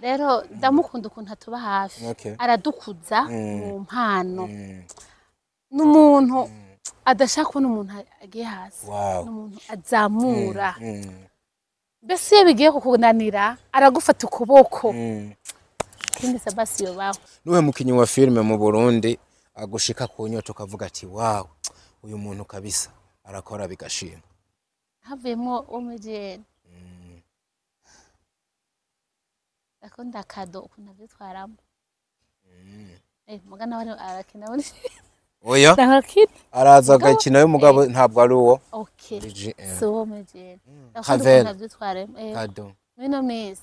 Rero ndamukunda ukuntu atuba hafi, aradukuza mu mpano. N'umuntu adashaka kubona umuntu agiye hasi, n'umuntu azamura. Mbese iyo bigiye kukunanira aragufata ukuboko. King Sabasi yobaho. Nuwe mukinyi wa filime mu Burundi agushika ku nyota ukavuga ati wow, uyu muntu kabisa arakora bigashima? Havuyemo wo muri GN. Akunda Kado ukuntu avyitwaramo. Muga nawe arakina muri Oya. Arakina. Araza agakina y'umugabo ntabwo ari uwo. Okay. Muri GN. Si uwo muri GN. Ndakunda Havel. ukuntu avyitwaremo. Kado. Mwino minsi.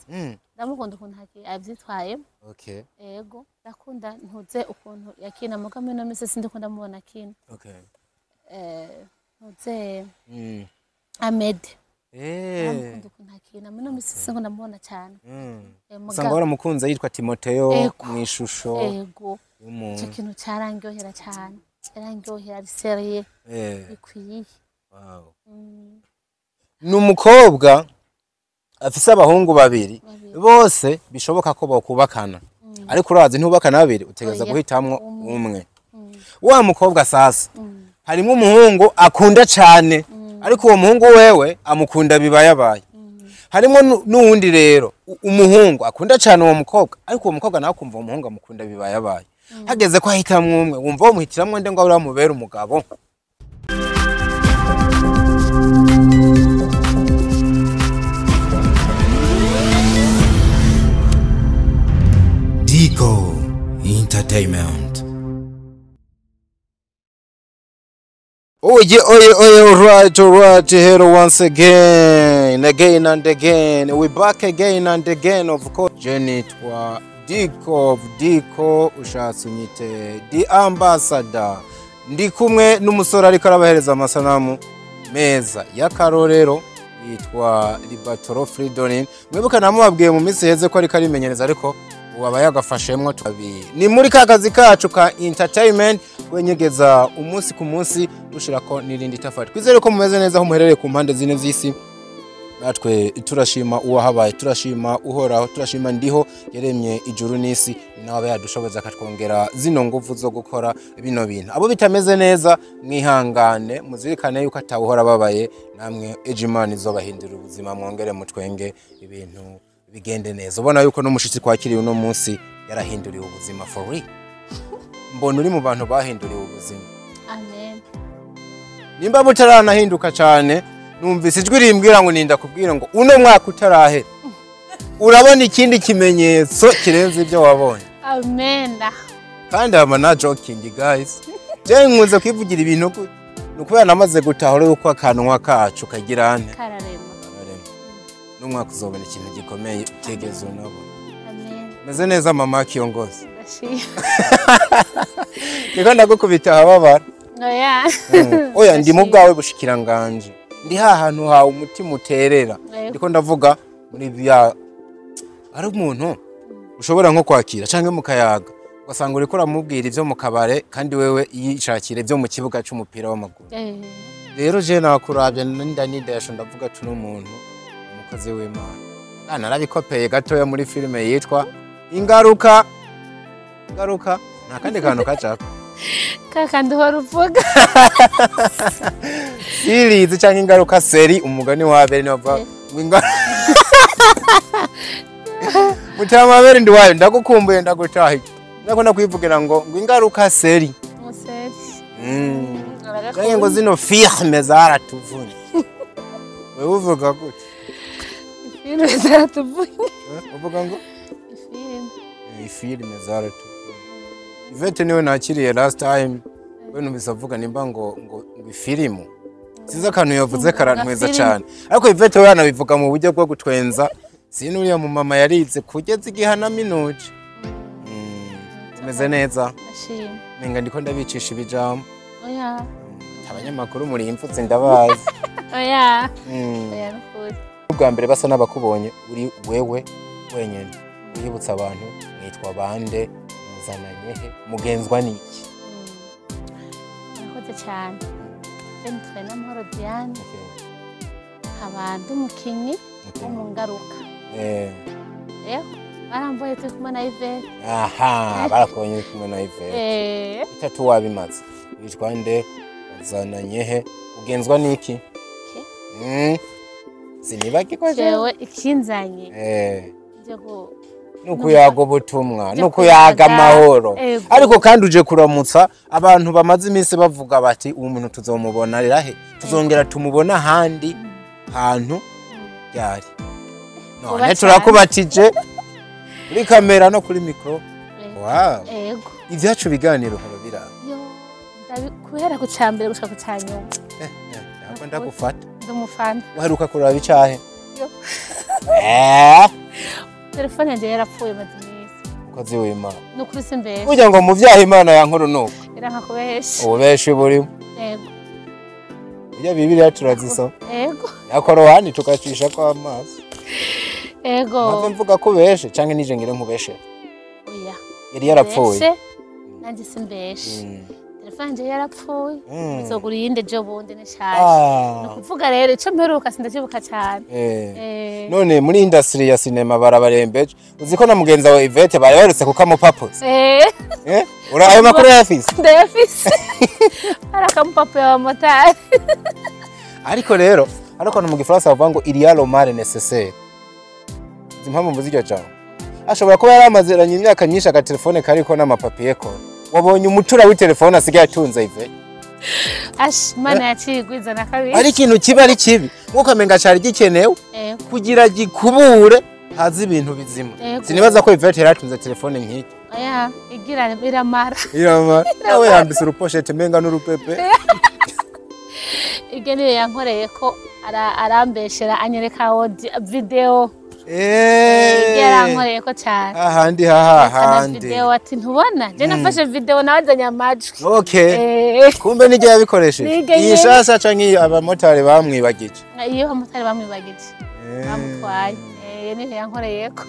Ndamukunda ukuntu avyitwayemo. Ego. Ndakunda ntuze ukuntu yakina muga mwino minsi sindikunda mubona akina. Ntuze Ahmed. Ndamukunda ukuntu akina. Mwino minsi sindikunda mubona cyane. Usanga waramukunze yitwa Timoteo mwishusho. Ego. Ico kintu carangyohera cyane. Carangyohera ari serieux. Bikwiye. Wow. Numukobwa afise abahungu babiri bose bishoboka ko bokubakana. Ariko urazi ntubakana babiri utegeza guhitamwo umwe. Wa mukobwa sasa harimo umuhungu akunda cyane ariko uwo muhungu wewe amukunda bibayabaye. Harimo nuwundi rero umuhungu akunda cyane uwo mukobwa ariko uwo mukobwa nawe akumva uwo muhungu amukunda bibayabaye. Hageze ko ahitamwo umwe wumva wo muhitiramwo nde ngo uramubera umugabo. Dico Entertainment. Oh yeah, oh yeah, oh yeah, alright, hello once again, again and again. We back again and again, of course. Jenny twa Dico of Dico, ushatse unyite the ambassador. Ndi kumwe n'umusore ariko arabahereza amasanamu meza y'akarorero yitwa Libatoro Fridonin. Mwibuka namubabwiye mu minsi heze ko ariko arimenyereza ariko ubu yagafashemwo tubiri. Ni muri ka kazi kacu ka entertainment wenyegeza umunsi ku munsi dushirako n'irindi tafari. Twizere ko mumeze neza aho muherereye ku mpande zine z'isi. Natwe turashima uwahabaye, turashima uhoraho, turashima ndiho yaremye ijuru n'isi, nawe yadushoboza akatwongera zino nguvu zo gukora bino bintu. Abo bitameze neza mwihangane, muzirikane yuko atawuhora babaye, namwe ejo Imana izobahindura ubuzima mwongere mutwenge ibintu bigende neza. Ubona yuko n'umushitsi kwakiriye uno munsi yarahinduriwe ubuzima for real. Mbona uri mu bantu bahinduriwe ubuzima. Amen. Nimba mutaranahinduka cyane numvise ijwi rimbwira ngo ninda kubwira ngo uno mwaka utarahera urabona ikindi kimenyetso kirenze ibyo wabonye. Amen. Kandi I'm not joking guys. Je nkunze kwivugira ibintu nukubera namaze gutahura yuko akanwa kacu kagira ante. Kararema. N'umwaka uzobona ikintu gikomeye utegeze unabona. Amen. Meze neza mama kiongozi. Niko ndagukubita hababara. Oya. Oya ndi mu bwawe bushikiranganje. Ndi ha hantu hawe umutima uterera. Ndiko ndavuga muri bya ari umuntu ushobora nko kwakira canke mukayaga ugasanga uriko uramubwira ivyo mu kabare kandi wewe yishakira ivyo mu kibuga c'umupira w'amaguru. Rero je nakuravye ninda nidasho ndavuga tuno muntu umukozi w'Imana. Kana narabikopeye gatoya muri filime yitwa Ingaruka. Ingaruka nta kandi kantu kacako. Kakandi uhora uvuga. Series canke ingaruka seri umugani wa Abeli ni bavuga ngo ingaruka. Mutama Abeli ndi wayo ndagukumbuye ndagutahiye. Ndakunda kwivugira ngo ingaruka seri. Museri. Canke ngo zino firme zaratuvunye. Wewe uvuga gute? Filme zaratuvunye. Uvuga ngo ifilme. Ifilme zaratuvunye. Ivete niwe nakiriye last time. We numvise avuga nimba ngo ifilimu. Sinzi akantu yavuze karantweza cyane. Ariko Ivete we yanabivuga mu buryo bwo gutwenza. Sinuriya mu mama yarize kugeza igihana minuje. Meze neza. Ndashima. Menga ndiko ndabicisha ibijambo. Oya. Abanyamakuru muri imfutse ndabazi. Oya. Oya nukuri. Ubwa mbere basa n'abakubonye uri wewe wenyene. Wibutsa abantu mwitwa bande muzananye he mugenzwa niki? Murakoze cyane. Je nitwa Namahoro Diane. Nkaba ndi umukinyi wo mu Ngaruka. Baramboye turi kumwe na Yvette. Aha, barakubonye uri kumwe na Yvette. Bitatu wabimaze. Witwa nde? Wazananye he? Ugenzwa n'iki? Sinibagirwa jewe ikinzanye. Nukuyaga ubutumwa, nukuyaga amahoro. Ariko kandi uje kuramutsa abantu bamaze iminsi bavuga bati uwo muntu tuzomubona rirahe, tuzongera tumubona ahandi hantu ryari. None turakubatije kuri kamera no kuri mikro. Wow. Ego. Ivyacu biganiro harabira. Yo, ndabikuhera ku cambere gushika ku canyuma. Ntabwo ndagufata. Ndumufana. Uheruka kuraba icahe? Yo. Telefone yanje yarapfuye maze iminsi. Mukozi w'Imana. Nukuri simbeshe. Burya ngo muvyaha Imana yankuru nuko. Iranka kubesha. Ububeshi burimo. Yego. Burya Bibiliya turazisoma. Yego. Na Korowani tukacisha ko amaso. Yego. Mpave mvuga ko ubeshe canke nije ngire nkubeshe. Oya. Yari yarapfuye. Nanje simbeshe. Telefone yanje yarapfuye. Nzogura iyindi ejo bundi nishasha. Nukuvuga rero ico mperuka sindacibuka cyane. None muri industry ya cinema barabarembeje. Uzi ko na mugenzi wawe Yvette bari baherutse kukamupapuza. Ura ayo makuru yafise? Ndayafise. Arakamupapu ya motari. Ariko rero, ariko no mu gifaransa bavuga ngo il y a le mal nécessaire. Uzi impamvu mvuze iryo jambo? Ashobora kuba yaramazeranye imyaka myinshi agatelefone kariko n'amapapiye ko. Wabonye umutura w'itelefone asigaye atunze Yvette. Ash, Imana yacigwiza na kabiri. Ari ikintu kiba ari kibi. Nkuko amenga cari gikenewe kugira gikubure hazi ibintu bizima. Sinibaza ko Yvette yaratunze telefone nk'iki. Oya, igira iramara. Iramara. Nawe yambise uruposhete menga n'urupepe. Ibyo niyo yankoreye ko arambeshera anyereka video. Yarankoreye ko cyane. Ahandi hahandi. Video ati ntubona? Je nafashe video nawe azanye amajwi. Okay. Kumbe nijye yabikoresheje. Iyi shasha canke abamotari bamwibagije. Iyo abamotari bamwibagije. Bamutwaye. Niyo yankoreye ko.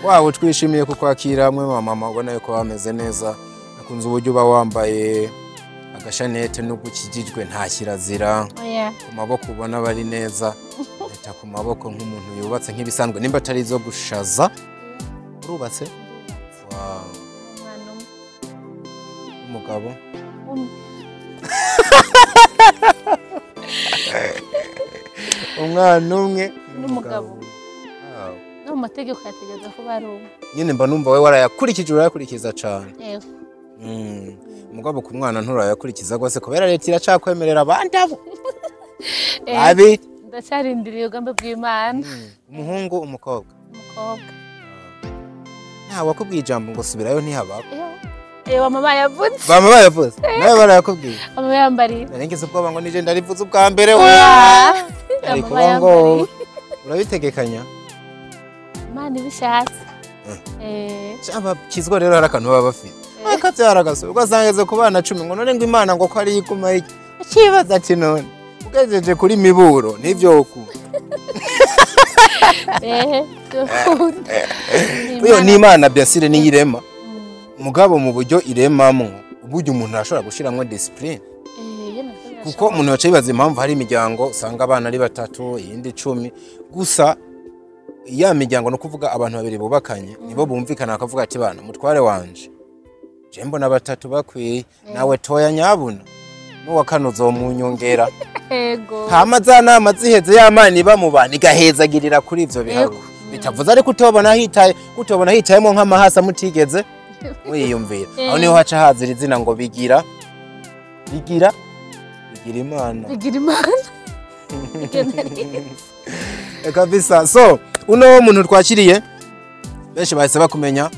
Wawe twishimiye kukwakira mwe mama ubona yuko bameze neza. Nakunze uburyo uba wambaye agashanete n'ugukijijwe nta kirazira. Ku maboko ubona bari neza. Leta ku maboko nk'umuntu yubatse nk'ibisanzwe nimba atari zo gushaza. Urubatse? Wow. Umugabo. Umwana umwe n'umugabo. No mu mategeko yategeza ko bari umwe. Nyine mba numva we warayakurikije urayakurikiza cyane. Yego. Umugabo ku mwana nturayakurikiza rwose kubera leta iracakwemerera abandi abo. Abi ndacarindiriye ugambe bw'Imana. Umuhungu umukobwa? Umukobwa. Nta wakubwiye ijambo ngo subirayo ntihabako. Mama bayavuze. Mama bayavuze. Nawe barayakubwiye. Mama yambariye. Narengeze ubwoba ngo nije ndarivuze ubwa mbere we. Ariko ngo urabitegekanya? Imana ibishatse. Abakizwa rero hari akantu baba bafite. Akabyara gasubira ugasangeze ku bana 10 ngo none ngo Imana ngo ko ari iguma iki. Ikibaza ati none ugejeje kuri miburo nivyo uku. Uyo ni Imana byasire ni irema. Mugabo mu buryo iremamwo uburyo umuntu ashobora gushiramwo discipline. Kuko umuntu yaciye yibaza impamvu hari imiryango usanga abana ari batatu iyindi 10 gusa ya miryango no kuvuga abantu babiri bubakanye nibo bumvikana bakavuga ati bana mutware wanje je mbona batatu bakwiye nawe toya nyabuna nuwa kano uzomunyongera. Yego. Hama za nama ziheze y'amana iba mu bantu igahezagirira kuri ivyo biharuro. Bitavuze ariko utobona hitaye utobona hitayemo nk'amahasa mutigeze muyiyumvira. Aho niho haca hazira izina ngo bigira bigira bigira Imana. Bigira Imana. Kabisa. So uno muntu twakiriye benshi bahise bakumenya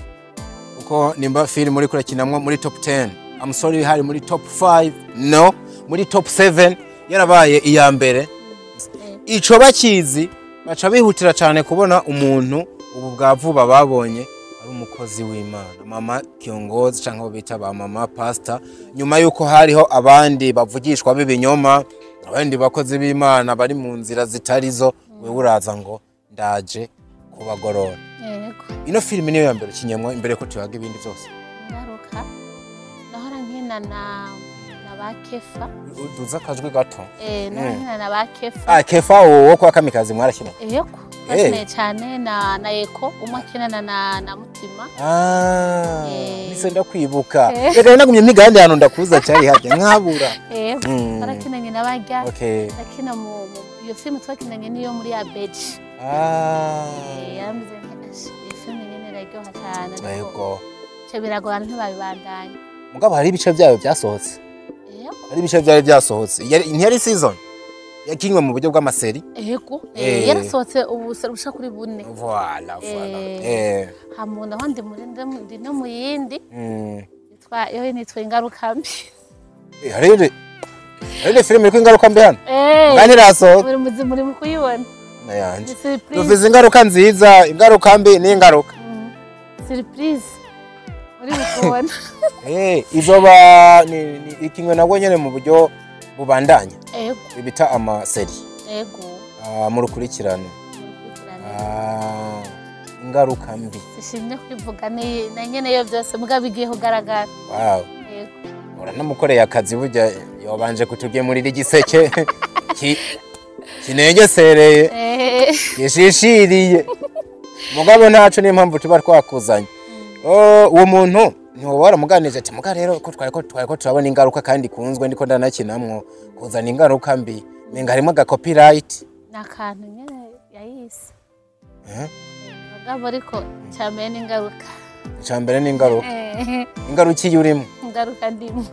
uko nimba film muri kurakinamwo muri top 10. I'm sorry hari muri top 5 no muri top 7 yarabaye iya mbere. Ico bakizi baca bihutira cyane kubona umuntu ubu bwa vuba babonye ari umukozi w'Imana mama kiongozi cyangwa bita ba mama pastor, nyuma yuko hariho abandi bavugishwa b'ibinyoma abandi bakozi b'Imana bari mu nzira zitarizo, wewe uraza ngo ndaje kubagorora. Yego. Ino film niyo ya mbere kinyamwa imbere ko tuyaga ibindi byose. Ngaruka nahora nkina na ba Kefa. Uduza akajwi gato. Nahora nkina na ba Kefa. Ah, Kefa wowe kwa Kamikazi mwarakina? Yego. Twakinanye cyane na Eko umwe akinana na Mutima. Nise ndakwibuka. Reka nagumye mpiga ahandi hantu ndakuza cyari hajya nkabura. Twarakinanye na barya. Ndakina mu iyo filime twakinanye niyo muri Abeji. Yarameze iyo filime nyene iraryoha cyane. Yego. Cyo biragorana ntibabibandanye. Mugabo hari ibice byayo byasohotse. Hari ibice byari byasohotse. Ntiyari season. Yakinwe mu buryo bw'amaseri. Yego. Yarasohotse ubu busha kuri bune. Voilà, voilà. Hamuna aho ndi muri ndi no mu yindi. Yitwa yo nitwa Ingaruka Mbi. Hari filime iriko Ingaruka Mbi hano? Kandi irasohoka. Muri mu kuyibona. Nayanje. Dufise ingaruka nziza, ingaruka mbi ni ingaruka. Surprise. Muri mu kubona. Izoba ni ikinwe nabwo nyene mu buryo bubandanya. Yego. Bita amaseri. Yego. Mu rukurikirane. Ingaruka mbi. Sishimye kwivuga na nyene yo byose muga bigiye kugaragara. Wow. Yego. Uranamukoreye akazi burya yobanje kutugemurira igiseke kinegesereye. Gishishiriye. Mugabo ntaco niyo mpamvu tuba twakuzanye. Uwo muntu ntiwoba waramuganije ati muga rero ko twariko turabona ingaruka kandi kunzwe ndiko ndanakinamwo kuzana ingaruka mbi menga harimo aga copyright nakantu nyene yayise. Mugabo ariko cyambere n'ingaruka. Cyambere n'ingaruka. Ingaruka iyo urimo? Ingaruka ndimo.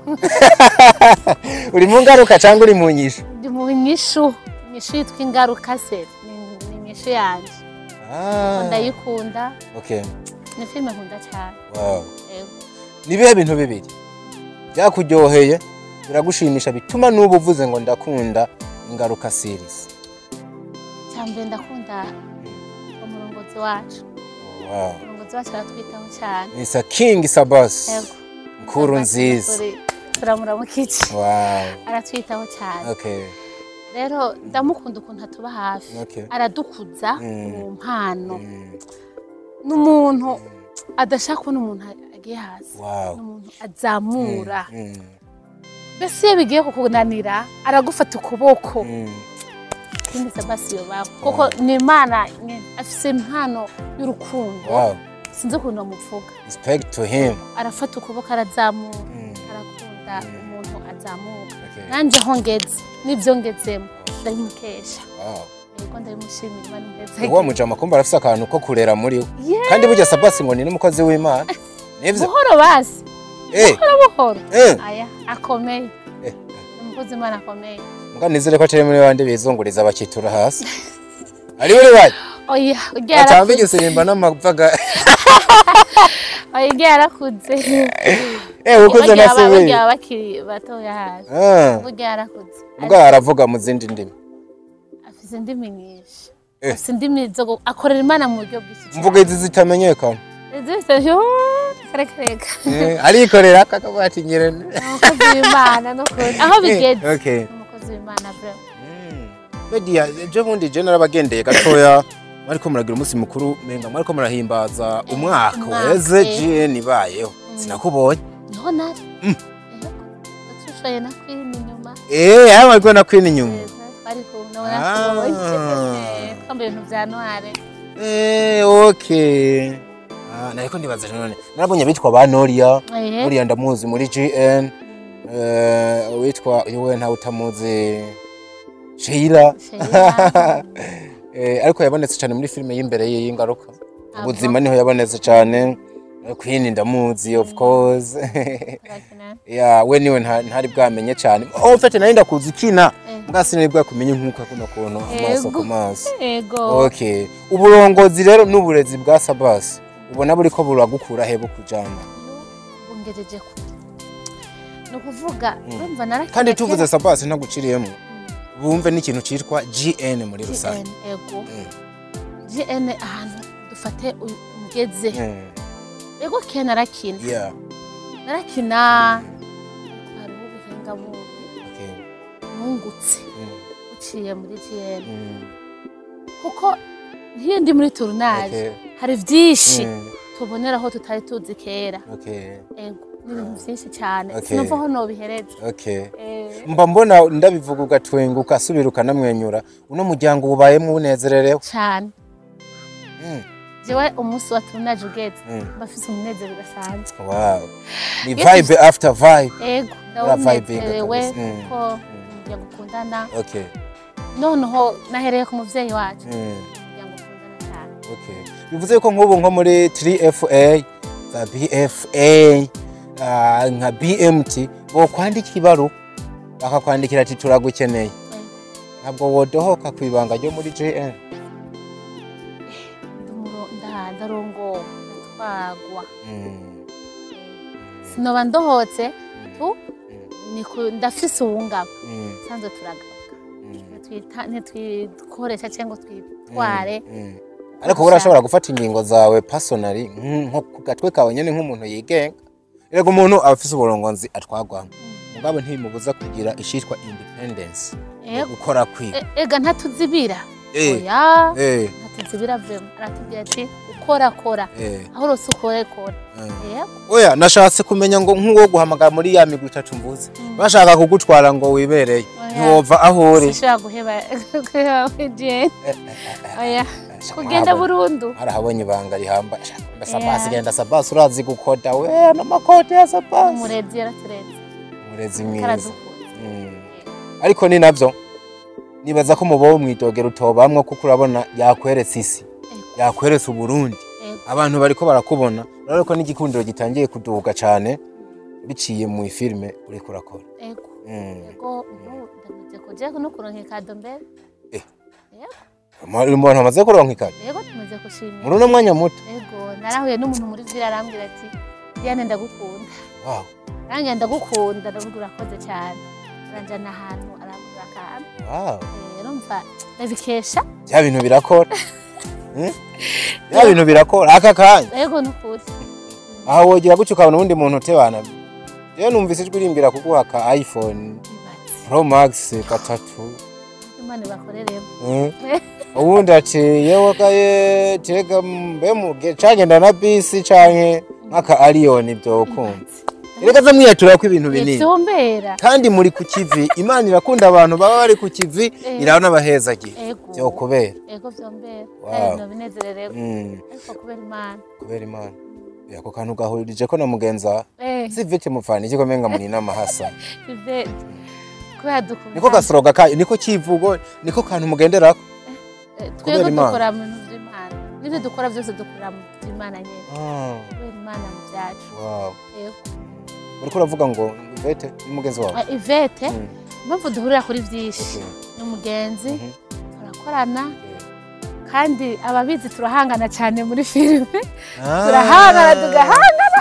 Uri mu ngaruka cyangwa uri mu nyishu? Ndi mu nyishu. Inyishu yitwa Ingaruka se ni inyishu yanje. Ndayikunda. Okay. Ni filime nkunda cyane. Wow. Ni bihe bintu bibiri byakuryoheye biragushimisha bituma n'ubu uvuze ngo ndakunda Ingaruka series? Cyambere ndakunda umurongozi wacu. Wow. Umurongozi wacu aratwitaho cyane. Mr. King Sabas. Yego. Nkuru nziza. Turamuramukije. Wow. Aratwitaho cyane. Okay. Rero ndamukunda ukuntu atuba hafi. Aradukuza mu mpano. N'umuntu adashaka kubona umuntu agiye hasi. N'umuntu azamura. Mbese iyo bigiye kukunanira aragufata ukuboko. King Sabas yoba kuko ni Imana afise impano y'urukundo. Sinzi ukuntu bamuvuga. Respect to him. Arafata ukuboko arazamura. Arakunda umuntu azamuka. Nanje aho ngeze nivyo ngezemo ndabimukesha. Yego ndabimushimira Imana imugeze. Uwo mujama kumba arafise akantu ko kurera muri we. Kandi burya Sabas ngo ni n'umukozi w'Imana. Nivyo? Buhoro basi. Buhoro buhoro. Aya akomeye. Umukozi w'Imana akomeye. Muga nizere ko atari muri bandi bizunguriza bakitura hasi. Ari muri bandi? Oya, ujya yarakuze. Atamba n'amavaga. Oya, ujya yarakuze. Ukuze na se we. Ujya bakiri batoya hasi. Ujya yarakuze. Muga aravuga mu zindi ndimi. Afise indimi nyinshi. Afise indimi zo akorera Imana mu buryo bw'iki. Mvuga izi zitamenyekana. Izi zitamenyekana. Reka. Arikorera akakavuga ati nyirene. Umukozi w'Imana no kuri. Aho bigeze. Okay. Umukozi w'Imana bro. Media ejo bundi je narabagendeye gatoya mwariko muragira umunsi mukuru menga mwariko murahimbaza umwaka weze GN ibayeho. Sinakubonye. Niho nari. Yego. Tushoye na Queen inyuma. Aho ariko na Queen inyuma. Twari kumwe nakubonye. Twambaye ibintu vya noire. Okay. Nariko ndibaza none. Narabonye bitwa ba Noria. Noria ndamuzi muri GN. Witwa yowe nta utamuzi Sheila. Ariko yabonetse cyane muri filime y'imbere y'ingaruka. Ubuzima niho yabonetse cyane. Queen ndamuzi of course. Yeah, we niwe ntari bwamenye cyane. Oh, mfite nari ndakuzi ukina. Mbwa sinari bwakumenye nkuko kuno kuntu amaso ku maso. Yego. Okay. Uburongozi rero n'uburezi bwa Sabas ubona buri ko buragukura he bukujana. Bungereje kure. No kuvuga urumva narakina. Kandi tuvuze Sabas ntaguciriyemo. Bumve n'ikintu citwa GN muri rusange. Ego. GN ahantu dufate ngeze. Ego ke narakina. Yeah. Narakina. Hari ubuhinga bundi. Okay. Nungutse. Uciye muri GN. Kuko ntiyo ndi muri tournage. Hari vyinshi tuboneraho tutari tuzi kera. Okay. Ego. Ni byinshi cyane. Sinumva ho no bihereza. Okay. Mba mbona ndabivuga ugatwenguka asubira ukanamwenyura. Uno muryango ubayemwo unezererewe. Cyane. Jewe umunsi wa tournage ugeze bafise umunezero udasanzwe. Wow, ni vibe after vibe. Ego, ndawunezerewe kuko umuryango ukundana. Okay. Noneho nahereye ku muvyeyi wacu. Umuryango ukundana cyane. Okay. Bivuze ko nk'ubu nko muri 3FA za BFA nka BMT bo kwandika ibaru bakakwandikira ati turagukeneye, ntabwo wodohoka kwibanga ryo muri JN? Ndarongo ndatwagwa. Sinoba ndohotse tu ndafise uwungaba sanzwe turagabwa, ntitwikoresha cyangwa twitware. Ariko urashobora gufata ingingo zawe personally nko ku gatwe kawe nyene nk'umuntu yigenga. Erega umuntu aba afise uburongozi atwagwamo, mugabo ntibimubuza kugira ishitwa independence gukora kwiga. Ega ntatuzibira. Oya, ntatuzibira vraiment. Aratubwira ati ukora kora, aho urose ukore kora. Oya, nashatse kumenya ngo nk'uwo guhamagara muri ya migwi itatu mvuze, bashaka kugutwara ngo wibereye ntiwova aho uri. Sinshobora guheba JN. Oya, kugenda burundu. Harahabonye ibanga rihamba. Sabasi genda sabasi, urazi gukoda we n'amakote ya sabasi. Umurezi yaratureze. Umurezi mwiza. Ariko ni navyo nibaza ko mubo mwidogera utobamwo, kuko urabona yakweretse isi, yakweretse Uburundi, abantu bariko barakubona. Urabona ko n'igikundiro gitangiye kuduga cyane biciye mu filme uriko urakora. Ego. Ego, ndamaze kuja no kuronka ikado mbere. Umuntu amaze kuronka ikado? Ego, tumaze gushimira. Muri uno mwanya muto? Ego, narahuye n'umuntu muri vila arambwira ati Diane ndagukunda. Wow. Nanjye ndagukunda, ndavuga urakoze cyane. Aranjana ahantu arambwira akantu. Wow. Urumva ndabikesha. Bya bintu birakora. Bya bintu birakora aka kanya. Ego nukuri. Aha wogira gutyo ukabona uwundi muntu utebana. Rero numvise ijwi rimbwira kuguha ka iPhone Pro Max 3. Imana bakoreremo. Ubundi ati yewe gaye tega mbe muge cagenda na bisi canke nkaka Allion byo ukunda. Erega za mwiyatura ko ibintu binini. Vyombera. Kandi muri ku kivi, Imana irakunda abantu baba bari ku kivi, irabona bahezagiye. Byo kubera. Ego vyombera. Kandi binezerereko. Ariko kubera Imana. Kubera Imana. Yako kantu gahurije ko na mugenza. Si vite mufana iki komenga muri nama hasa. Ivete. Kubera dukunda. Niko gasoroga ka niko kivugo niko kantu mugenderako. Twebwe dukora mu bintu vy'Imana. Nibyo dukora byose dukora mu by'Imana nyene. Kubera Imana mu byacu. Wow. Ego. Uriko uravuga ngo Ivete ni mugenzi wawe? Ivete impamvu duhurira kuri byinshi. Ni umugenzi, turakorana, kandi ababizi turahangana cyane muri filime. Turahangana tugahangana.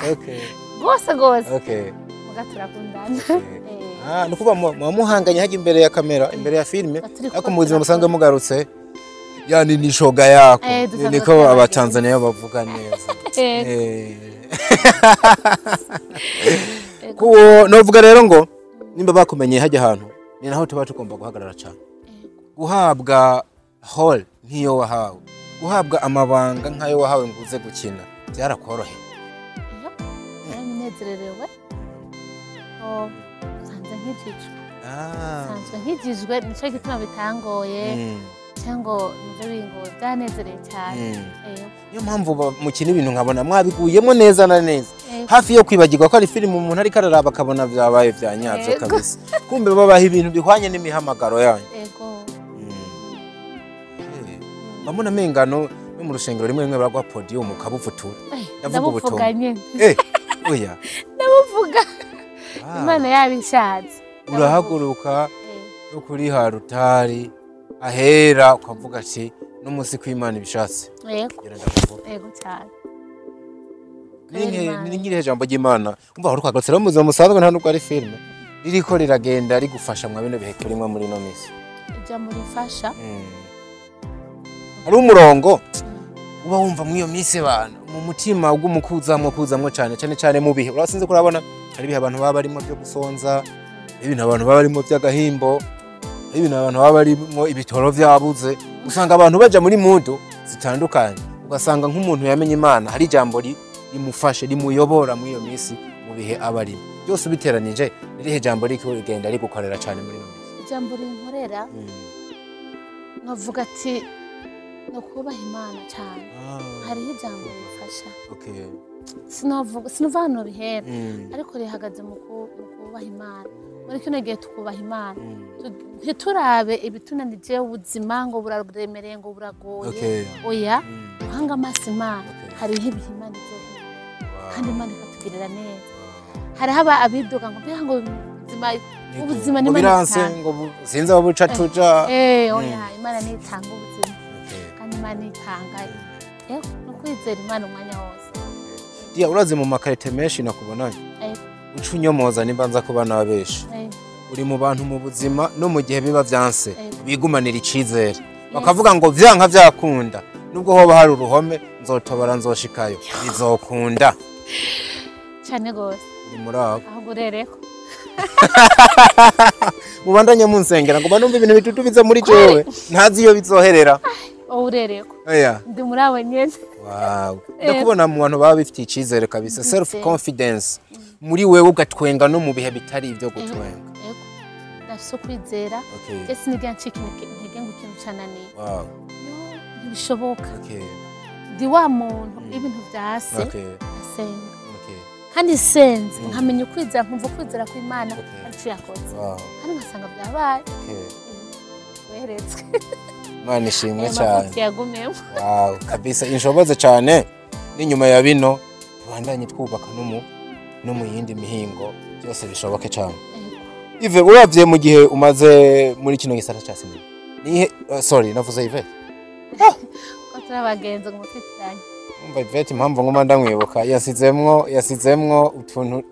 Gose gose. Muga turakundana. Nukuba muhanganye hajya imbere ya kamera, imbere ya filime, ariko mu buzima busanzwe mugarutse yani ni shoga yako. Niko abatanzania bavuga neza. Kuwo novuga rero ngo nimba bakumenye hajya ahantu ni naho tuba tugomba guhagarara cyane. Guhabwa hall nkiyo wahawe, guhabwa amabanga nkayo wahawe ngo uze gukina byarakoroheye. Naranezerewe. Nsanzwe nkijijwe. Nsanzwe nkijijwe nico gituma bitangoye. Cyangwa nze bingoye byanezereye cyane. Niyo mpamvu mukina ibintu nkabona mwabiguyemo neza na neza. Hafi yo kwibagirwa ko ari filime umuntu ariko araraba akabona byabaye bya nyabyo kabisa. Kumbe babaha ibintu bihwanye n'imihamagaro yanyu. Ego. Bamuna mengano no mu rushengero rimwe rimwe baragwa podium ukabuvutura. Ndavuga ubutumwa. Oya. Ndabuvuga. Imana yabishatse. Urahaguruka no kuri harutari ahera ukavuga ati n'umunsi kw'Imana ibishatse. Yego. Yego cyane. Ni nkirihe jambo ry'Imana umva aho twagarutse rero mu buzima busanzwe nta nubwo ari filime ririko riragenda rigufasha mwa bino bihe turimwo muri no misi. Ijambo rifasha. Hari umurongo uba wumva muri iyo misi bana mu mutima ugumukuzamwo kuzamwo cyane cyane cyane mu bihe urasinze kurabona hari ibihe abantu baba barimo byo gusonza, ibintu abantu baba barimo by'agahimbo, ibintu abantu baba barimo ibitoro byabuze, usanga abantu baja muri mudu zitandukanye, ugasanga nk'umuntu yamenye Imana hari ijambo rimufashe rimuyobora muri iyo misi mu bihe aba arimo. Byose ubiteranije ririhe jambo riko rigenda rigukorera cyane muri iyo misi? Ijambo rinkorera novuga ati No kubaha Imana cyane. Hariho ijambo rifasha. Okay. Sinuva hano bihera, ariko rihagaze mu kubaha Imana. Muri kino gihe tukubaha Imana, ntiturabe ibitunanije ubuzima ngo buraremereye ngo buragoye. Oya, uhanga amaso Imana, hariho ibihe Imana izohera kandi Imana ikatugirira neza. Hariho abidoga ngo mbega ngo ubuzima ni biranse ngo sinzi aho buca tuja. Oya, Imana nitanga ubuzima kandi Imana itanga. Yego, no kwizera Imana umwanya wose. Dia, urazi mu makarite menshi nakubonanye uca unyomoza nimba nza kuba nabesha. Uri mu bantu mu buzima no mu gihe biba vyanse bigumanira icizere, bakavuga ngo vyanka vyakunda, nubwo hoba hari uruhome nzotobora nzoshikayo bizokunda cyane gose. Uri muri abo aho gurereko mubandanye munsengera ngo banumve ibintu bitutubiza muri jewe ntazi iyo bizoherera. Urereko. Oya, ndi muri abo nyene. Wow, ndakubona mu bantu baba bifitiye icizere kabisa, self confidence muri wewe, ugatwenga no mu bihe bitari ibyo gutwenga. Yego, ndafise ukwizera. Je sinigera ncika intege ngo ikintu cananiye. Wow, yo ntibishoboka. Ndi wa muntu ibintu vyase asenga. Kandi senze nkamenya ukwizera, nkumva ukwizera kw'Imana arico yakoze. Kandi nkasanga byabaye. Weretswe. Imana ishimwe cyane. Wow, kabisa inshoboze cyane. N'inyuma ya bino tubandanye twubaka no mu yindi mihingo byose bishoboke cyane. Ive, uravye mu gihe umaze muri kino gisata ca sinema, nihe sorry navuze Ive ko turabagenza ngo mutwitiranye. Umva Ivete, impamvu nguma ndamwibuka yasizemwo utuntu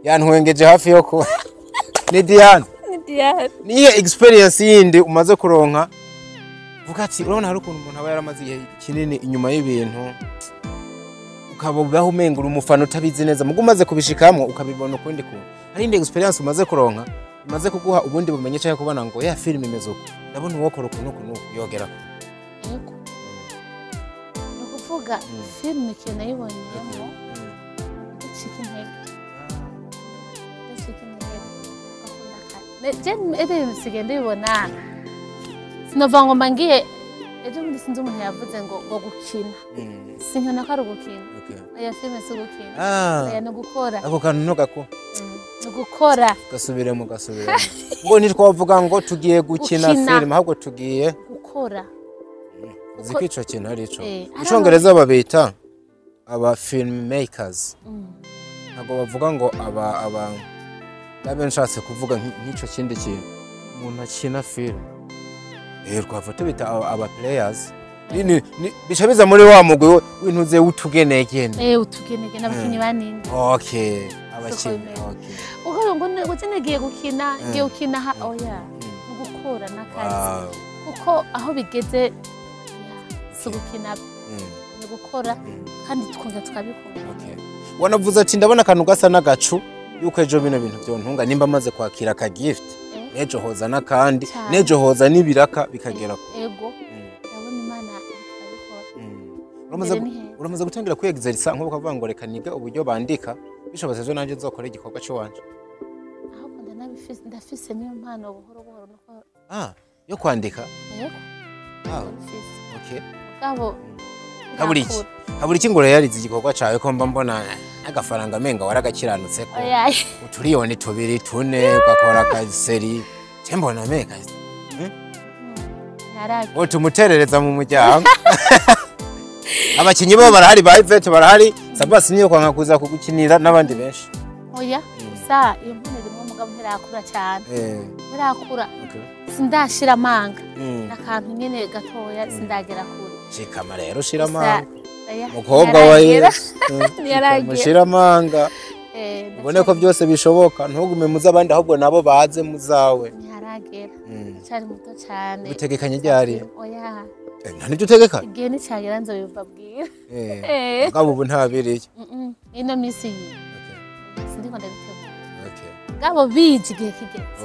yantwengeje hafi yo kuba ni Diane. Ni Diane. Nihe experience yindi umaze kuronka vuga ati urabona hari ukuntu umuntu aba yaramaze igihe kinini inyuma y'ibintu ukaba ubaho umenga uri umufana utabizi neza, mugo umaze kubishikamwo ukabibona ukundi kuntu. Hari indi experience umaze kuronka imaze kuguha ubundi bumenye cyangwa kubona ngo ya film imeze uko, ndabona uwokora ukuntu ukuntu yogera. Yego, ni ukuvuga film ikintu nayibonyemo ndacika intege, ngakunda kare je ebe nsigaye ndabibona. Sinova ngo mbangiye ejo bundi sinzi umuntu yavuze ngo gukina, sinkana ko ari ugukina. Oya, filime si ugukina. Oya, ni ugukora. Ako kantu ntugako ni ugukora. Gasubiremo. Ngo ntitwavuga ngo tugiye gukina filime, ahubwo tugiye gukora. Uzi ko ico kintu ari ico mu Congereza babita aba film makers. Ntabwo bavuga ngo aba nabe nshatse kuvuga nk'ico kindi kintu umuntu akina film. Twava tubita aba players. Bica biza muri wa mugwi w'intuze w'utugenegene. Utugenegene abakinyi banini. Okay, abakinyi. Okay. Uko ngo nagiye gukina, ngiye gukina ha oya. Ni gukora n'akazi. Kuko aho bigeze si gukina, ni gukora kandi tukongera tukabikora. Okay. Wanavuze ati ndabona akantu gasa n'agacu yuko ejo bino bintu byontunga nimba maze kwakira ka gift. Nejo hoza n'akandi, nejo hoza n'ibiraka bikagera ku. Ego. Ndabona Imana ikabikora. Uramaze gutangira kwiyexerisa nko ukavuga ngo reka niga uburyo bandika bishobotse ejo nanje nzokora igikorwa cyo wanje. Ahubwo ndanabifise, ndafise niyo mpano buhoro buhoro nuko yo kwandika. Yego. Okay. Gabo Haburi iki ngo yarize igikorwa cawe ko mba mbona agafaranga menga waragakiranutse ko uturiyoni 2 4 ugakora kaseri cye mbona mega yaraki tumuterereza mu muryango. Abakinyi bo barahari, ba Ivete barahari, Sabasi niyo kwanga kuza kugukinira n'abandi benshi. Oya, gusa iyo mpano rimwe mugabo ntirakura cyane. Ntirakura. Sindashira amanga. Nakantu nyene gatoya sindagera kure. Shikama rero shira amanga. Mukobwa wa Yesu. Mushira amanga. Ubone ko byose bishoboka, ntugume muza abandi ahubwo nabo baze muzawe. Ntiharagera. Cyari muto cyane. Utegekanye ryari? Oya. Nta nibyo utegeka? Igihe nicagera nzobibabwira. Mugabo ubu ntabiriye. Ino minsi iyi. Sindiko ndabitegura. Mugabo bije igihe kigeze.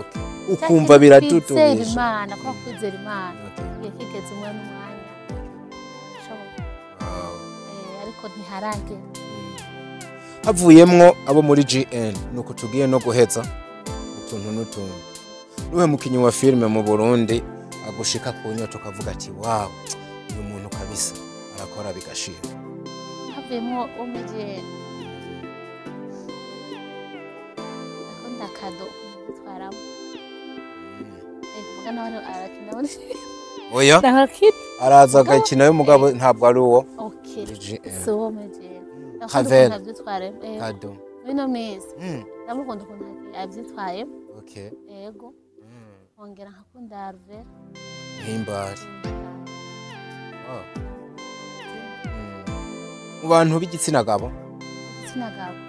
Ukumva biradutubisha. Imana, ko kwizera Imana. Igihe kigeze umwe n'umwanya. Ariko ntiharagera. Havuyemwo abo muri GN nuko tugiye no guheza utuntu n'utundi. Nuhe mukinyi wa filme mu Burundi agushika ku nyota ukavuga ati wow, uyu muntu Kabisa arakora bigashira. Havuyemo wo muri GN, akunda Kado kumutwaramo. Muga nawe arakina muri Oya, Ndakina. araza agakina y'umugabo, ntabwo ari uwo Okay. muri GN. Si uwo muri GN. Ndakunda Havel. ukuntu abyitwaremo. Kado. Bino mezi ndamukunda ukuntu abyitwayemo. Yego. Nkongera nkakunda Alvera. Himbari. Wow. Mu bantu b'igitsina gabo? Igitsina gabo,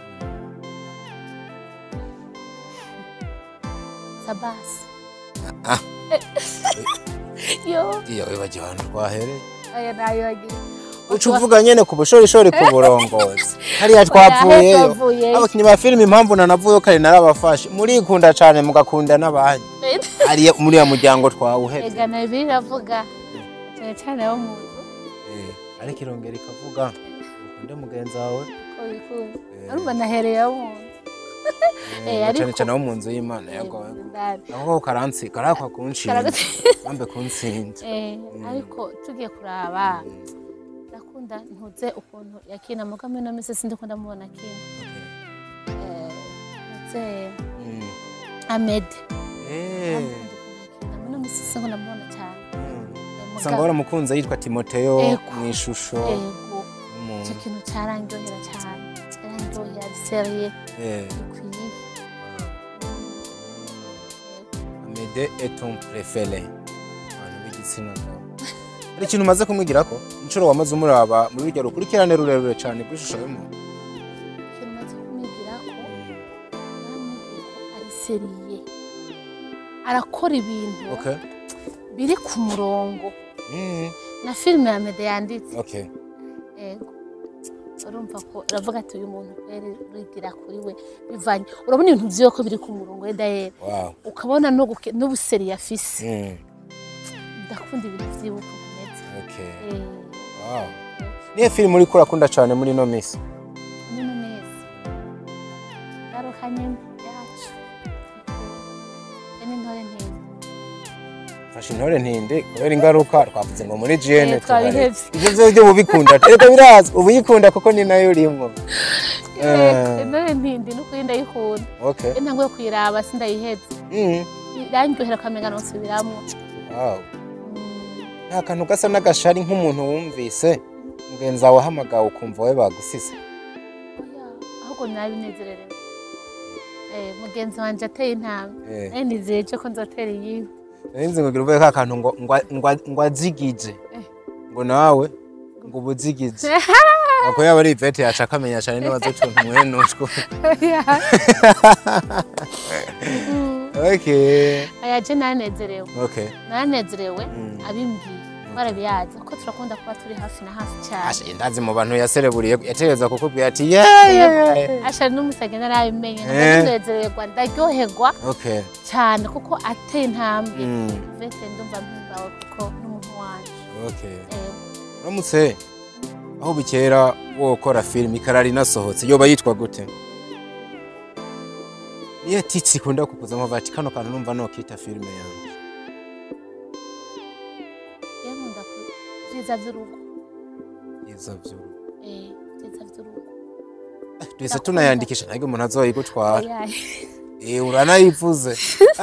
Sabasi. Ah. Yo. Iyo wibagiwe ahantu twahereye. Aya nayogiye. Uca uvuga nyene ku bushorishori, ku burongozi hariya twapfuyeyo. Twavuyeyo. Abakinyi ba filime, impamvu nanavuyeyo kare, narabafashe murikunda cane, mugakunda n'abanyu hariya muri ya muryango twawuhevye. Ega na Bibiliya iravuga cyane cyane abo mu nzu. Ariko irongera ikavuga ukunde mugenzi wawe ko wikunda. Urumva nahereye abo mu nzu. Cyane Ariko cyane abo mu nzu y'Imana. Yego. Indani. Aho karansi karakwa kunshinda bambe kuntsinda. Ariko tugiye kuraba, ndakunda ntuze ukuntu yakina, muga muri ino minsi sindikunda mubona akina. Ntuze Ahmed. Ndamukunda ukuntu akina, muri ino minsi sinkunda mubona cyane. Usanga waramukunze yitwa Timoteyo Ego. mu ishusho Ego. y'umuntu. Icyo kintu cyarandyohera cyane, cyarandyohera sérieux bikwiye. Amede est ton préféré. Abantu b'igitsina gabo, hari ikintu umaze kumwigirako inshuro wamaze umuraba muri rurya rukurikirane rurerure cyane rw'ishusho y'umuntu? Ikintu maze kumwigirako, naramwigiye ko ari sérieux, arakora ibintu biri ku murongo. Na filime ya Mede yanditse. Ego, urumva ko uravuga ati uyu muntu kweri urigira kuri we, bivanye urabona ibintu vyiwe ko biri ku murongo dayeri, ukabona no n'ubu sérieux afise. Ndakunda ibintu vyiwe ukuntu ameze. Wow. Niyo filime uriko urakunda cyane muri ino minsi? Nino neza, ngaruka nyene yacu ene Ntore Ntindi. Fasha Intore Ntindi kubera ingaruka twavuze ngo muri GN. Twabihevye. Ivyo vyo byo ubikunda, erega birazi ubuyikunda kuko ni nayo urimwo. Intore Ntindi n'ukuri ndayikunda. Iyo ntanguye kuyiraba sindayiheze. Irandyohera ukamenga nosubiramwo. Wow. Nta kantu gasa n'agashari nk'umuntu wumvise mugenzi wawe ahamagawe ukumva wowe bagusize? Oya, ahubwo nabinezererewe. Mugenzi wanje ateye intambwe, nawe nizeye ko nzotera iyiwe. Nari ngo uvuge ka kantu ngo azigije, ngo nawe ngo ubuzigije ako yaba ari Ivete yaca akamenya cyane niba azi utuntu mwene utwo. Aya, je nanezerewe. Nanezerewe abimbwiye barabiyazi kuko turakunda kuba turi hafi na hafi cyane. Asha, ndazi mu bantu yasereburiye yategereza kukubwira ati yeah. Asha n'umusage narabimenye. Ndanezererwa, ndaryoherwa cyane kuko ateye intambwe. Ivete ndumva mpimbawe kuko n'umuntu wanje. Yego. Uramutse aho bukera wokora filime ikarara inasohotse, yoba yitwa gute? Niyo titsi ikunda kukuzamo bati kano kantu numva nokita filime yanjye? Je nkunda ku vyiza vy'urugo. Byiza vy'urugo. Vyiza vy'urugo. Twese tunayandikisha, ntabwo umuntu azoyigutwara. Oya. Uranayivuze.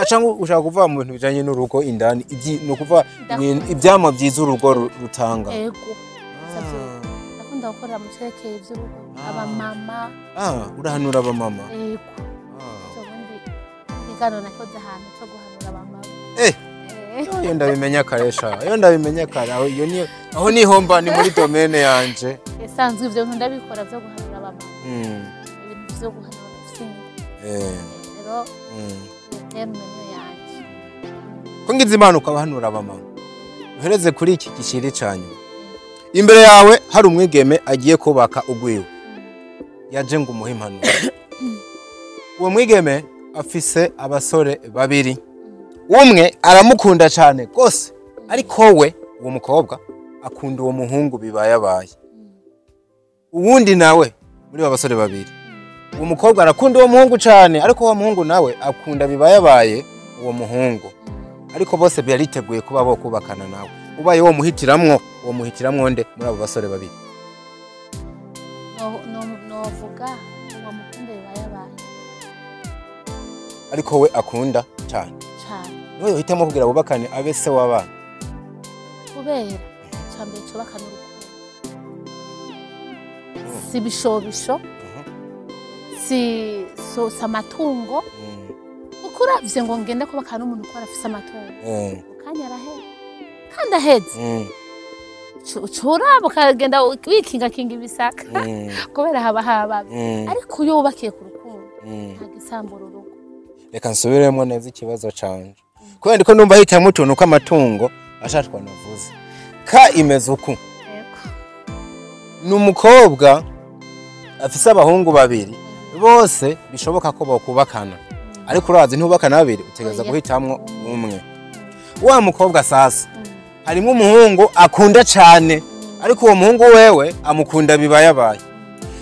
Cyangwa ushaka kuvuga mu bintu bijanye n'urugo indani, ni ukuvuga ivyamwa vyiza urugo rutanga. Ego, vyiza vy'urugo. Ndakunda gukorera mu cerekeye ivy'urugo, abamama. Ah, urahanura abamama? Ego. Ubundi ikiganiro nakoze ahantu cyo guhanura abamama. Iyo ndabimenya kare sha, iyo ndabimenya kare, aho iyo ni aho nihomba, ni muri domaine yanje. Esanzwe ivyo bintu ndabikora byo guhanura abamama, ibintu vyo guhanura abavyeyi. Rero iyo thème niyo yanje. Ko ngize Imana ukabahanura abamama, uhereze kuri iki gishiri ca nyuma. Imbere yawe hari umwigeme agiye kubaka ugwiwe, yaje ngo umuhe impanuro. Uwo mwigeme afise abasore babiri, umwe aramukunda cyane rwose, ariko we uwo mukobwa akunda uwo muhungu bibayabaye. Uwundi nawe muri ba basore babiri, uwo mukobwa arakunda uwo muhungu cyane, ariko uwo muhungu nawe akunda bibayabaye uwo muhungu, ariko bose bariteguye kuba bo kubakana nawe. Ubaye wo muhitiramwo, wo muhitiramwo nde muri abo basore babiri? Novuga uwo mukunda bibayabaye. Ariko we akunda cyane. Cane. Niwe yohitamo kugira bubakane, abe se w'abana? Kubera icambere cubaka n'urukundo, si ibishobisho, si amatungo, kuko uravye ngo ngende kubakana n'umuntu ko arafise amatungo, mu kanya arahera kandi aheze. Ucuraba ukagenda wikingakinga ibisaka, kubera haba hababi. Ariko iyo wubakiye ku rukundo, nta gisambura urugo. Reka nsubiremo neza ikibazo canje, kubera ndiko numva hitamwo utuntu kw'amatungo ashatwa. Navuze ka imeze uku: ni umukobwa afise abahungu babiri, bose bishoboka ko bokubakana, ariko urazi ntubakana babiri, utegereza Oya. guhitamwo umwe. Wa mukobwa sasa harimwo umuhungu akunda cane, ariko uwo muhungu wewe amukunda bibayabaye.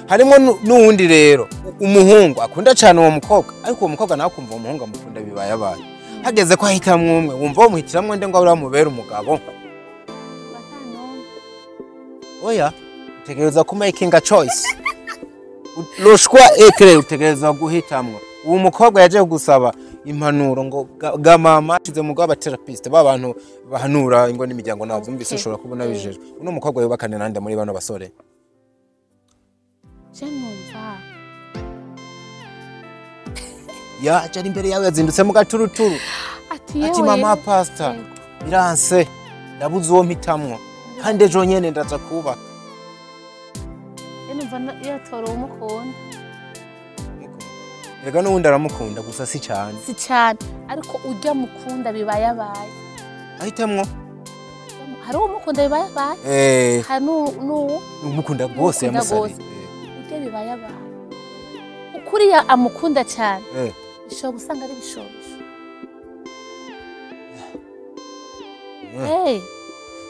Harimwo n'uwundi rero umuhungu akunda cane uwo mukobwa, ariko uwo mukobwa nawe akumva uwo muhungu amukunda bibayabaye. Hageze ko ahitamwo umwe, wumva womuhitiramwo nde ngo abe amubere umugabo? Batanumwe. Oya, utegereza ku making a choice, le choix est clair, utegereza guhitamwo. Uwo mukobwa yaje gusaba impanuro ngo ga mama ashize mu bw'aba therapist, ba bantu bahanura ingo n'imiryango, navyumvise. Ushobora kubona bijejwe uno mukobwa yubakane nande muri bano basore? Je numva Yaje ari imbere yawe, yazindutse mu gaturuturu. Ati Ati: yewe. "Mama pastor, biranse, ndabuze uwo mpitamwo, kandi ejo nyene ndaza kubaka." Je numva yatora uwumukunda. Erega n'uwundi aramukunda, gusa si cane. Si cyane, ariko ujya mukunda bibayabaye. Ahitamwo. Hari uwo mukunda bibayabaye, hari n'uwo umukunda rwose. Umukunda Yamusariye. rwose. Ujya bibayabaye, ukuriya amukunda cyane, bishobora gusanga ari ibishobisho.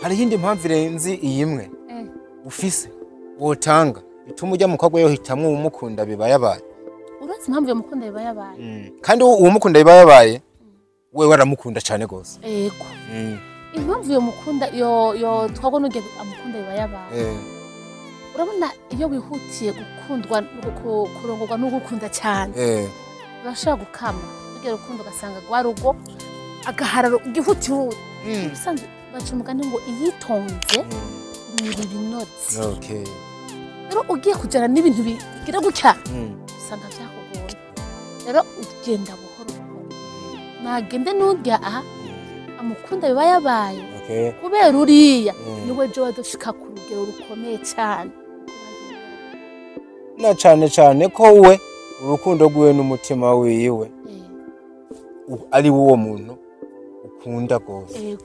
Hari iyindi mpamvu irenze iyi imwe ufise wotanga ituma ujya mukobwa yohitamwo uwumukunda bibayabaye? Urazi impamvu iyo mukunda bibayabaye? Kandi uwumukunda bibayabaye wewe aramukunda cane gose. Yego. Impamvu iyo mukunda yo twabwo n'ujya amukunda bibayabaye, urabona iyo wihutiye gukundwa, kurongorwa n'ugukunda cyane, urashobora gukama urugero rukundo, ugasanga rwa rugo agahararo igihutihuti. Ubusanzwe baca umugani ngo iyitonze imira ibinotsi. Rero ugiye kujyana n'ibintu bigira gutya, usanga byakugoye. Rero ugenda buhoro buhoro, nagende n'urya aha amukunda biba yabaye, kubera uriya niwe jo wadushika ku rugero rukomeye cyane. Na cane cane ko we urukundo rwiwe n'umutima wiwe ari uwo muntu ukunda gose.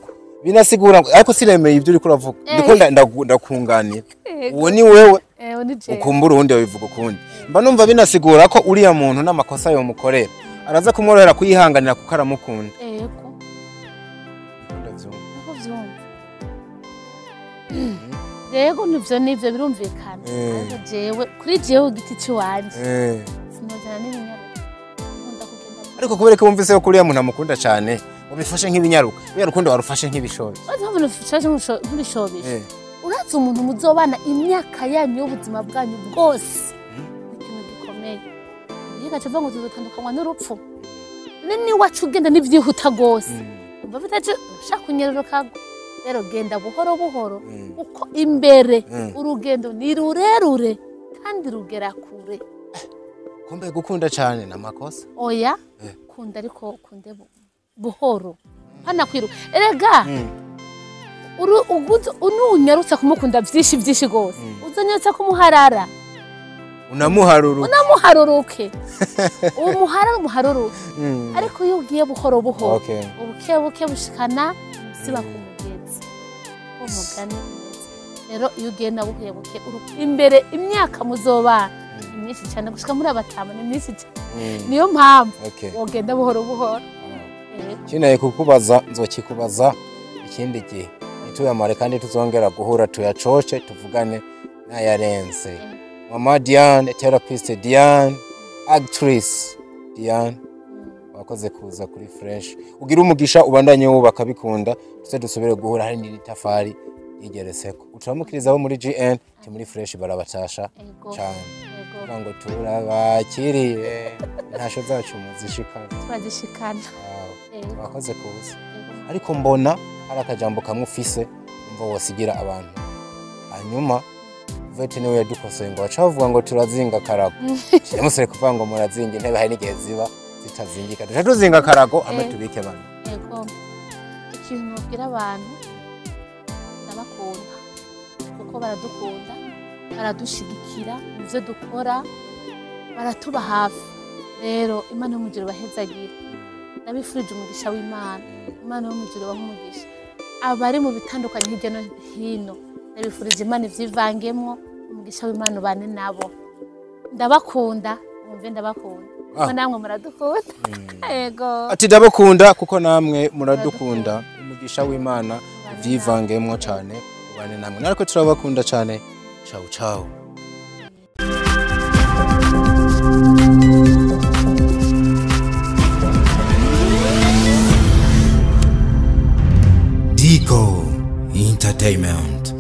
Binasigura ngo ariko siremeye ibyo uriko uravuga. Ndiko ndakunganira. Uwo ni wewe. Ni jewe. Ukumbura uwundi babivuga ukundi. Mba numva binasigura ko uriya muntu n'amakosa yomukorera araza kumworohera kuyihanganira kuko aramukunda. Yego. Ndavyumva. Niko vyumva rego, nivyo birumvikana. Ariko jewe, kuri jewe igiti ciwanje, sinojana n'ibinyaruka, nkunda kugenda buhoro. Ariko kubera ko wumvise ko uriya muntu amukunda cyane, ubifashe nk'ibinyaruka, uriya rukundo warufashe nk'ibishobi. Urazi impamvu nufashe nk'ibishobisho? Urazi umuntu muzobana imyaka yanyu y'ubuzima bwanyu bwose ni ikintu gikomeye. Iyo gaca ngo tuzotandukanywa n'urupfu, none niwacu ugenda n'ivyihuta rwose, umva bitaje ushaka kunyerera kagwa. Rero genda buhoro buhoro, kuko imbere urugendo ni rurerure kandi rugera kure. Kumbe gukunda cyane ni amakosa? Oya. Kunda, ariko kunde buhoro, hana kwiruka. Erega ununyarutsa kumukunda vyinshi vyinshi gose, uzonyarutsa kumuharara. Unamuharuru. Unamuharuruke, umuharara umuharuruke. Ariko iyo ugiye buhoro buhoro, ubuke buke bushikana umusiba ku mugezi, umugani umeze. Rero iyo ugenda buke buke, imbere imyaka muzobana ni myinshi cyane, gushika muri abatama ni myinshi cyane. Niyo mpamvu wogenda buhoro buhoro. Yego. Kineye kukubaza nzokikubaza ikindi gihe, ntituyamare kandi tuzongera guhura tuyacoce, tuvugane n'ayarenze. Mama Diane, therapist Diane, actress Diane. Wakoze kuza kuri Fresh. Ugira umugisha, ubandanye wubaka bikunda, tuze dusubire guhura hari n'iri tafari yigeretseko. Uturamukiriza abo muri GN, ti muri Fresh barabatasha Ego. cane. Ego. Kuvuga ngo turabakiriye, ntasho zacu muzishikana. Turazishikana. Wow. Ego. Wakoze kuza. Ego. Ariko mbona hari akajambo kamwe ufise umva wosigira abantu, hanyuma Vete niwe yadukosoye ngo baca bavuga ngo turazinga akarago. Yamusore kuvuga ngo murazinga intebe, hari n'igihe ziba zitazingika. Duca tuzinga akarago hamwe tubike bano. Ego, ikintu nubwira abantu, ndabakunda kuko baradukunda, baradushigikira mu byo dukora, baratuba hafi. Rero Imana yo mu ijuru ibahezagire. Ndabifurije umugisha w'Imana. Imana yo mu ijuru ibahe umugisha. Abari mu bitandukanye hirya no hino, ndabifurije Imana ivyivangemwo, umugisha w'Imana ubane nabo. Ndabakunda, wumve, ndabakunda kuko namwe muradukunda. Ego. Ati ndabakunda kuko namwe muradukunda, umugisha w'Imana uvyivangemwo cane, ubane namwe. Nariko turabakunda cane. Ciao ciao. Dico Entertainment.